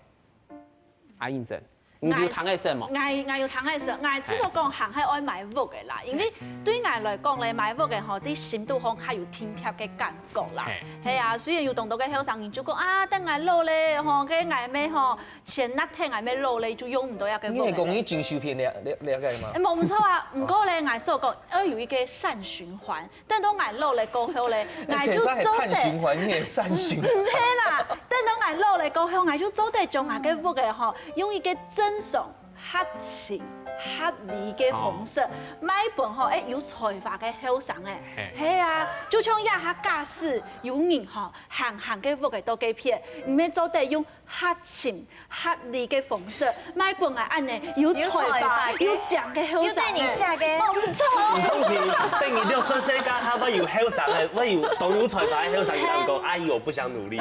阿英珍，你有聽个係無？𠊎，𠊎有聽个係，𠊎知道講還係愛買屋个啦，因為對𠊎來講咧，買屋个吼，對心肚項較有定貼个感覺啦。係啊，雖然有當多个後生人就講啊，等𠊎老咧吼，該𠊎乜吼，錢拿忒𠊎乜老咧，就用毋到這个屋个咧。你係講你真受騙了了了解嗎？無毋著啊，毋過咧，𠊎所講愛有一個善循環。 等到𠊎老了過後咧，𠊎就做得，其實係碳循環，你也善循環。毋係啦，等到𠊎老了過後，𠊎就做得將𠊎个屋仔吼，用一個正常、合情、合理个方式，賣分吼，欸，有才華个後生仔。係啊，就像這下假使有人吼，閒閒个屋仔到該片，你乜做得用 合情合理个方式，賣分𠊎恁仔有才華、有才華、有靚个後生仔。又對你下个。無錯。毋通係等你六十歲該下，會有後生个，會有當有才華个後生人講：「阿姨，我不想努力。」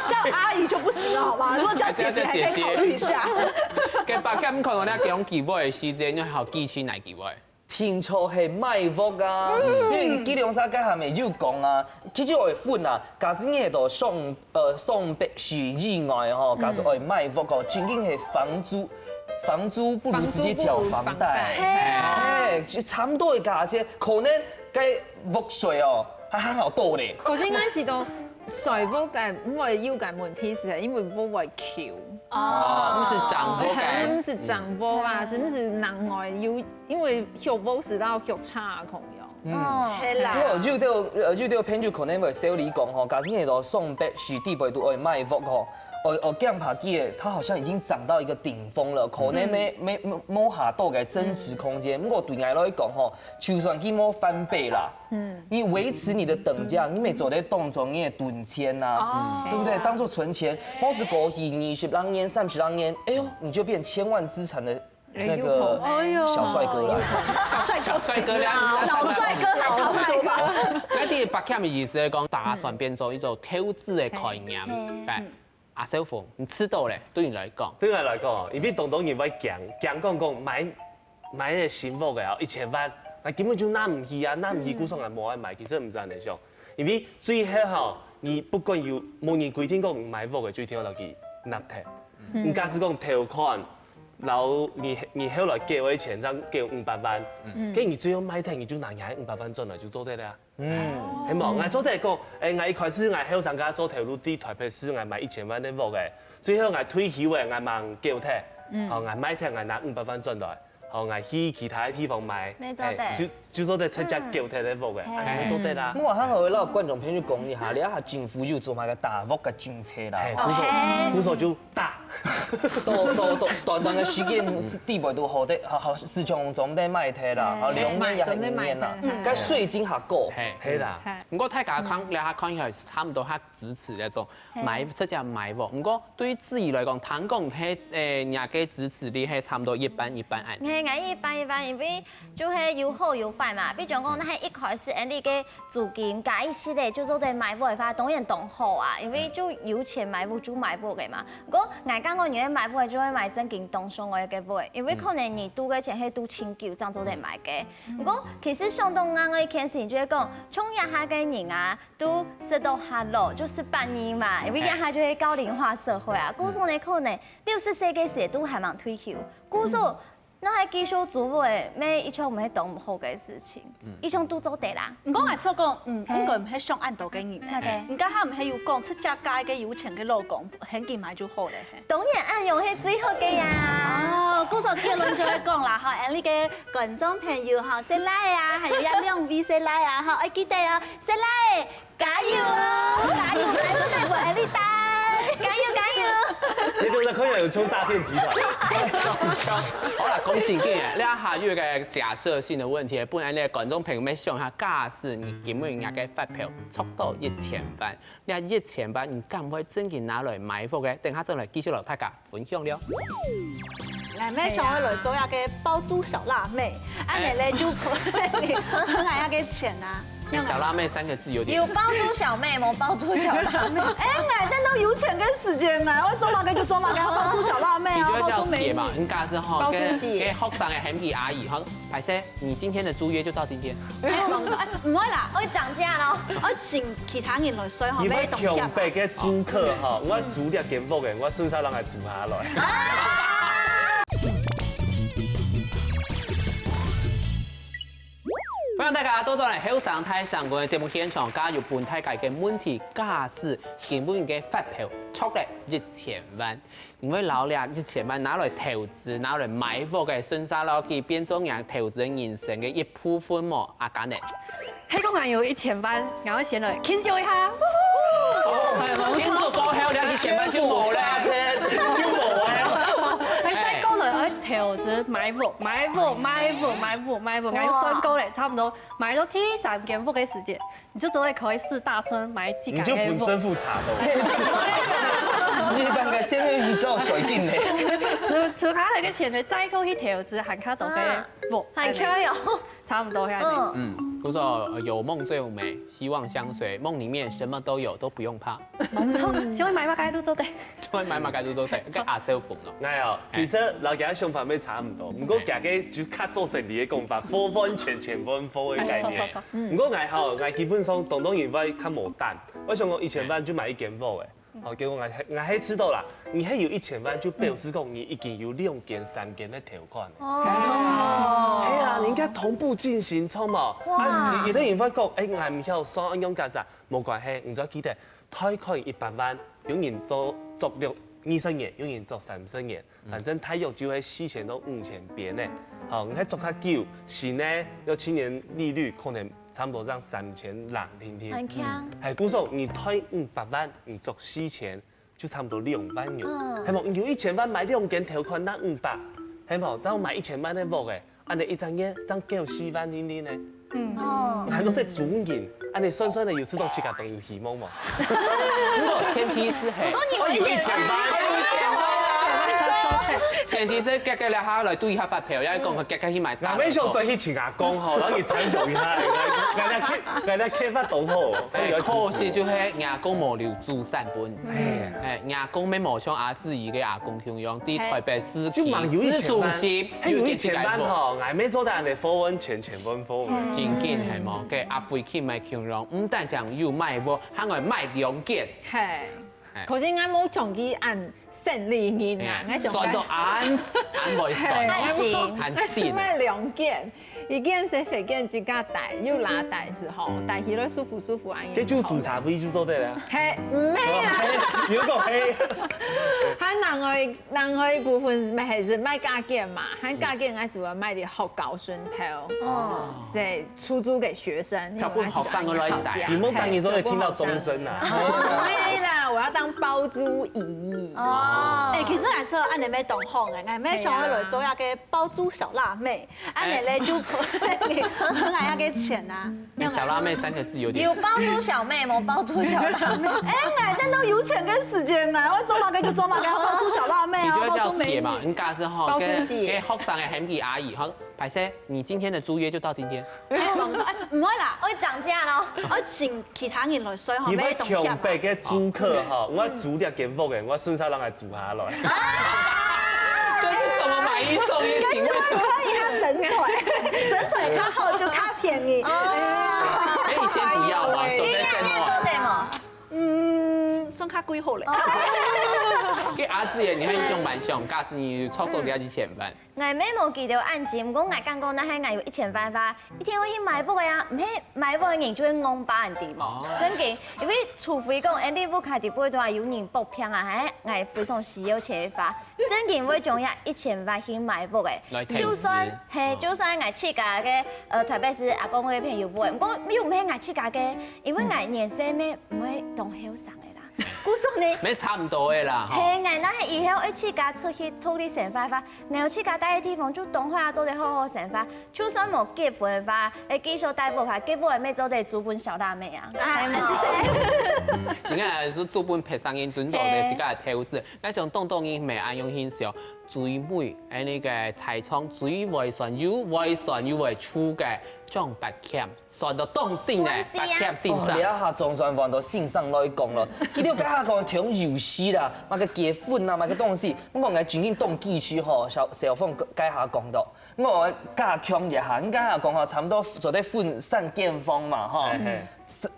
叫阿姨就不行了，好嗎？如果叫姐姐還可以考慮一下。該八強看到你講機會个時間，你還有記性來機會。 定著係買屋啊，因為佢兩儕該下面有講啊，其實愛分啊，假使你係到上呃上百歲以外吼，假使愛買屋吼，正經係房租，房租不如直接繳房貸，係，就差不多个價錢，可能該屋稅哦，還還好多咧。可是𠊎知道，稅屋个毋會有个問題係，因為屋會舊。 哦，毋係漲屋个。毋係漲屋啊，係毋係另外有，因為畜屋係到畜差个朋友。嗯，係啦。因為有兜呃有兜朋友可能會笑你講吼，假使你到上百歲底背都愛買屋吼，哦哦，驚怕佢个，它好像已經漲到一個頂峰了，可能沒沒沒無下到个增值空間。毋過對𠊎來講吼，就算佢無翻倍啦， 你維持你的等價，你乜做得當做你个存錢吶，對不對？當做存錢，或是過去二十零年、三十零年，哎喲，你就變千萬資產的那個哎喲小帥哥了。小帥哥，小帥哥了，老帥哥還是老帥哥？該第八項的意思係講，打算變做一種投資的概念，對。 阿少峰，你知道咧，對你來講，對𠊎來講，因為當多人會驚，驚講講買買个新屋个哦，一千萬，𠊎根本就拿毋起啊，拿毋起，故所𠊎無愛買。其實毋係恁樣想，因為最後吼，你不管有無人規定講你買屋个，就一定愛落去納忒。你假使講頭款，然後你你後來繳个錢，正繳五百萬，該你最後賣忒，你就拿你五百萬轉來就做得了啊。 嗯，係無？𠊎做得講，欸，𠊎一開始𠊎後生該下做頭路，在臺北市𠊎買一千萬个屋仔，最後𠊎退休仔，𠊎吂繳忒，吼，𠊎賣忒，𠊎拿五百萬轉來，吼，𠊎去其他个地方買，乜做得。欸，就就做得直接繳忒个屋仔，恁樣乜做得啦。𠊎還好摎觀眾朋友講一下，這下政府有做麼个打屋个政策啦，係，吼。故所故所就 打。到到到短短个時間，底背都好得，好好市場總得賣忒啦，好兩年也係五年啦，該稅金還高。係，係啦。毋過大家看這下看起來差毋多較支持該種買，直接買屋。毋過對於自己來講，聽講係，欸，若个支持率係差毋多一半一半恁。係，𠊎一半一半，因為就係有好有壞嘛。比如講，該係一開始，恁樣个 租金加一息咧，就做得買屋个話，當然當好啊，因為就有錢買屋就買屋个嘛。毋過𠊎感覺你買屋个就愛買正經當想愛个屋，因為可能你堵个錢係堵盡久正做得買个。毋過其實想到另外一件事情，就係講，像這下个人啊，都食到較老，就食百二嘛，因為這下就係高齡化社會啊，故所呢可能六十歲个時都還吂退休，故所 該係繼續租屋仔，乜一向毋係當毋好个事情，一向都做得啦。毋過𠊎想講，嗯，應該毋係想恁多个人呢。你剛剛毋係有講，自家嫁一個有錢个老公，肯定買就好了嘿。當然恁樣係最好个呀。哦，故所結論就係講啦，吼，恁樣个觀眾朋友吼，細賴啊，還有這兩位細賴啊，吼，愛記得哦，細賴 加油哦！加油，加油，加油，加油！加油，加油！你都在看起來有像詐騙集團。好啦，講正經个，這下有一個假設性的問題，本來呢，觀眾朋友們想一下，假使你今日人家个發票抽到一千萬，你一千萬你敢會正經拿來買屋个？等下再來繼續摎大家分享了。來，妹想要來做一個包租小辣妹，恁樣咧就可以分𠊎一個錢啊。小辣妹三个字有點有包租小妹無？包租小辣妹。哎，𠊎等到有錢个時間啊，𠊎做麼个就做麼个，包租小辣妹啊，你就要叫姐嘛，包租美女。應該是吼，包租姐。跟，跟學生个喊佢阿姨，好，歹勢，你今天的租約就到今天。哎，哎，毋會啦，愛漲價咯。愛請其他人來睡吼，你愛強迫个租客吼，我租這間屋个，我順續讓佢租下來。歡迎大家倒轉來後生大聲公个節目現場，今日有分大家个問題，假使今晡日个發票著了一千萬，你會摎這一千萬拿來投資，拿來買屋个，順續落去變做你投資人生个一部分無？阿甘呢？係講𠊎有一千萬，𠊎會先來慶祝一下。慶祝過後，這一千萬就無了。就無了。係再過來，愛投資買屋，買屋，買屋，買屋，買屋，𠊎有算過咧，差不多買到第三間屋个時間，你就做得開始打算買自家个屋。你就分政府查到。你辦个錢你夠水緊咧。存，存下來个錢呢，再過去投資還較多个屋，還可以哦。差不多遐呢。嗯，故所，呃，有夢最美，希望相隨，夢裡面什麼都有，都不用怕。無錯，想愛買麼个都做得。想愛買麼个都做得，該阿少峰哦。哎喲，其實摎佢个想法乜差毋多，毋過佢个就較做生理个講法，貨換錢，錢換貨个概念。哎，著，著，著。毋過𠊎吼，𠊎基本上當多人會較無膽，𠊎想講一千萬就買一間屋誒。 哦，結果𠊎係，𠊎係知道啦，你係有一千萬，就表示講你已經有兩間、三間个頭款了。哦。係啊，你應該同步進行，著無？哇。啊，有，有个人會講，哎，𠊎毋曉算，愛仰結煞？無關係，你只要記得，貸款一百萬，有人做，做六，二十年，有人做三十年， 反正大約就係四千到五千邊呢。好，你還做較久，新呢，要七年利率可能差不多這樣三千零定定。很強。哎，故所你貸五百萬，你做四千，就差不多兩萬元。嗯。係無？你有一千萬買兩間頭款，那五百，係無？正買一千萬个屋誒，恁呢一隻月正九四萬定定呢。 嗯。哦。還都在租人，恁呢算算呢，有試到自家當有希望無？不過前提是係，不過你們有一千萬，有一千萬啊。前提是結結了下來對一下發票，要講結結去買單。𠊎們想轉去請阿公吼，然後你參詳一下，𠊎來開，𠊎來開發當好。哎，可惜就係阿公無留資產分。哎。哎，阿公乜無像阿志怡个阿公共樣，在台北市就蠻有一千萬，市中心，還有一千萬吼，𠊎乜做得恁呢，貨換錢，錢換 好。緊緊係無？該阿輝去買共樣，毋單淨有買屋，還愛買兩間。係。係。可是𠊎無像佢恁生理人啊，哎呀，𠊎想算到恁，恁會算哦。係，恁緊。𠊎係買兩間，一間細細間自家戴，又罅戴時候，戴起來舒服舒服恁樣。該就煮茶位就做得了。係，毋係啊。有個係。還另外，另外一部分乜係，係買加減嘛，還加減𠊎係會買點學校 生頭，哦，係出租給學生，要分學生來戴。你莫單人做得聽到終身啊。不會啦，我要當包租姨。哦。哎，其實𠊎係恁呢乜當好个，𠊎乜想要來做一個包租小辣妹，恁呢咧就分𠊎一個錢啊。那小辣妹三個字有點有包租小妹無？包租小辣妹。哎，𠊎等到有錢个時間啊，𠊎做麼个就做麼个，包租小辣妹啊，你就要叫姐嘛，包租美女。應該係吼，包租姐。跟，跟學生个喊佢阿姨，吼， 歹勢，你今天的租約就到今天。哎，哎，毋會啦，愛漲價咯。愛請其他人來睡吼，你愛強迫个租客吼，我租這間屋个，我順續讓佢租下來。這是什麼買一送一？請問，可以，他身材，身材較好就較便宜。哎呀，可以先不要嗎？走在線路啊。做得無？嗯，算較貴好咧。給阿志也，你看用蠻凶，假使你抽到了一千萬， 𠊎乜無佢兜恁盡，毋過𠊎感覺若係𠊎有一千萬話，一定會去買屋个啊！毋係買屋个人就會戇巴恁知無？正經，因為除非講，哎，你屋下底背段有人剝騙啊，還𠊎非常需要錢个話，正經會將這一千萬去買屋个。來投資。就算係，就算𠊎自家个，呃，特別係阿公个朋友屋个，毋過又毋係𠊎自家个，因為𠊎年歲乜毋會當後生个啦。 故所呢，乜差毋多个啦，吼。係，𠊎若係以後愛自家出去獨立生活个話，𠊎有自家戴个地方就當好啊，做得好好生活。就算無結婚个話，會繼續戴屋下，結婚乜做得租分小辣妹啊。哎，應該係租分別儕人，準做得自家个投資。𠊎想當多人乜恁樣形式哦，最尾，哎，該個財產最會算有，會算有會出个，上八欠，算到當真呢，算真啊。八欠先哦，生。這下總算換到先生來講了。佢兜該下講搶遊戲啦，麼个結婚啊，麼个東西，毋過𠊎真經當記住吼，小小鳳該下講到，我加強一下，你該下講吼，差不多做得分三間房嘛吼。嘿嘿。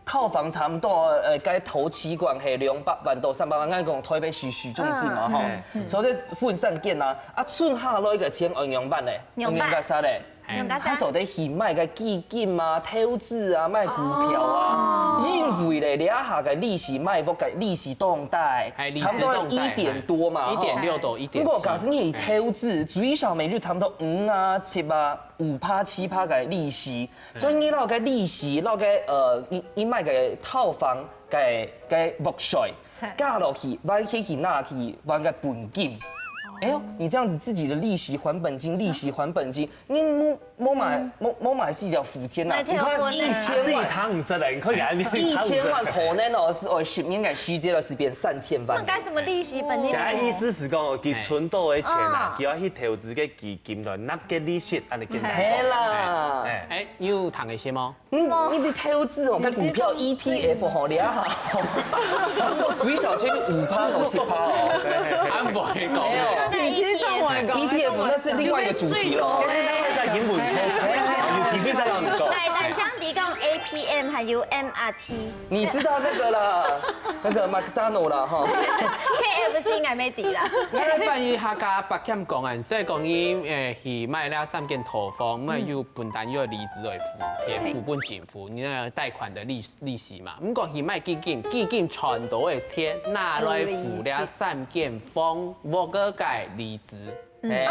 套房差不多，呃，該頭期款係兩百萬到三百萬，𠊎講台北市市中心嘛吼，嗯。所以分散間啊，啊，剩下來个錢愛仰般咧？仰般？仰般啥咧？仰般啥？佢做得去買个基金啊、投資啊、買股票啊，哦。因為咧，這下个利息，買屋个利息當低，哎，利息當低，差不多一點多嘛，吼。一點六到一點七。不過假使你投資，最少每日差不多五啊、七啊、五趴、七趴个利息， 所以你拿个利息，拿个，呃，你，你買个套房个，个屋稅，嘿。加落去，還可以拿去還个本金。哎呦，你這樣子自己的利息還本金，利息還本金，你無，無買，無，無買係要付錢啊。買條你看一千萬，自己談毋識的，你可以給他一千萬可能哦，是哦，十年个時間了，是變三千萬。那該什麼利息本金？佢个意思係講，佢存到个錢啊，哦。佢愛去投資个基金來納个利息，恁呢簡單。係啦。哎，哎。哎，你有聽个係無？ 嗯，你个投資哦，該股票E T F吼，你啊，差不多最少先五趴到七趴哦。啊，毋會講。沒有。你先聽我講。E T F那是另外一個主題了。今天他會在英文開始，有機會再讓你講。來，單張提供A T M還有M R T。你知道那個啦，那個麥當勞啦，哈。K F C應該沒底啦。來翻譯客家八欠講啊，所以講你，誒，去買了三間套房，毋係有本單有利子來付錢，付本政府。 付你个貸款个利，利息嘛。毋過去買基金，基金賺到个錢拿來付了三間房屋个个利子。嗯。哎。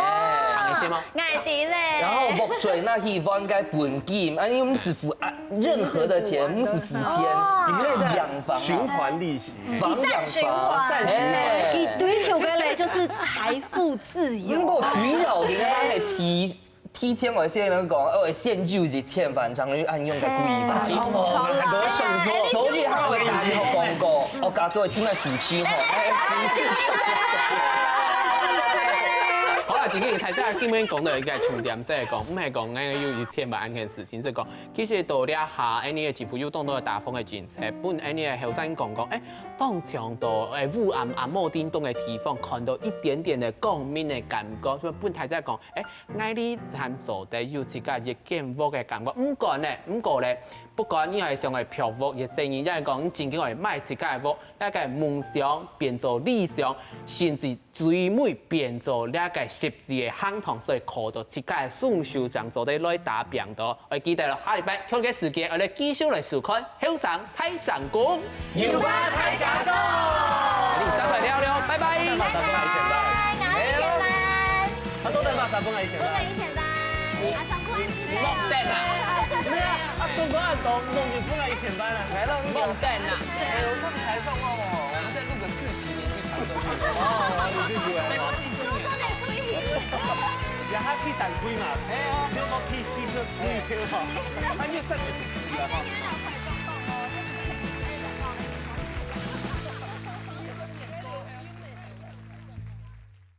聽得識無？𠊎知咧。然後屋稅拿去還个本金，啊，又毋係付啊任何的錢，毋係付錢，哦。你就養房啊。循環利息。房養房。一扇循環。一扇循環。哎。佢追求个咧，就是財富自由。毋過主要个，佢還係提 提前我先來講，我先有一千萬，將來恁樣个規劃。哦，很多人想說，所以他會打電話廣告，哦，假設我聽了主持吼，哎，好啦，其實大家今日講到一個重點，就係講，毋係講𠊎有一千萬恁件事情，就係講，其實到這下，恁呢个政府有當多个打風个政策，分恁呢个後生講講，哎，當像到，哎，烏暗暗無叮咚个地方，看到一點點个光明个感覺，所以分大家講，哎， 𠊎俚還做得有自家一間屋个感覺。毋過呢，毋過咧，不管你係想愛漂泊一世人，也係講你真經愛買自家个屋，這个夢想變做理想，甚至最尾變做這个實際个行動，所以靠到自家个雙手正做得來打拚到。愛記得咯，下禮拜同个時間，愛來繼續來收看 後生大聲公，有話大家講。你再會了了，拜拜。馬上過來一千萬。啊，都在馬上過來一千萬。莫等啊。對啊，啊，都講很多，莫你過來一千萬啊。莫等啊。哎，我上台上哦，我在錄個劇情，你去唱歌去。哦，你去唱歌。沒關係，真的。也還第三季嘛。哎呀。就講第四十季，對吧？他就上個季了哈。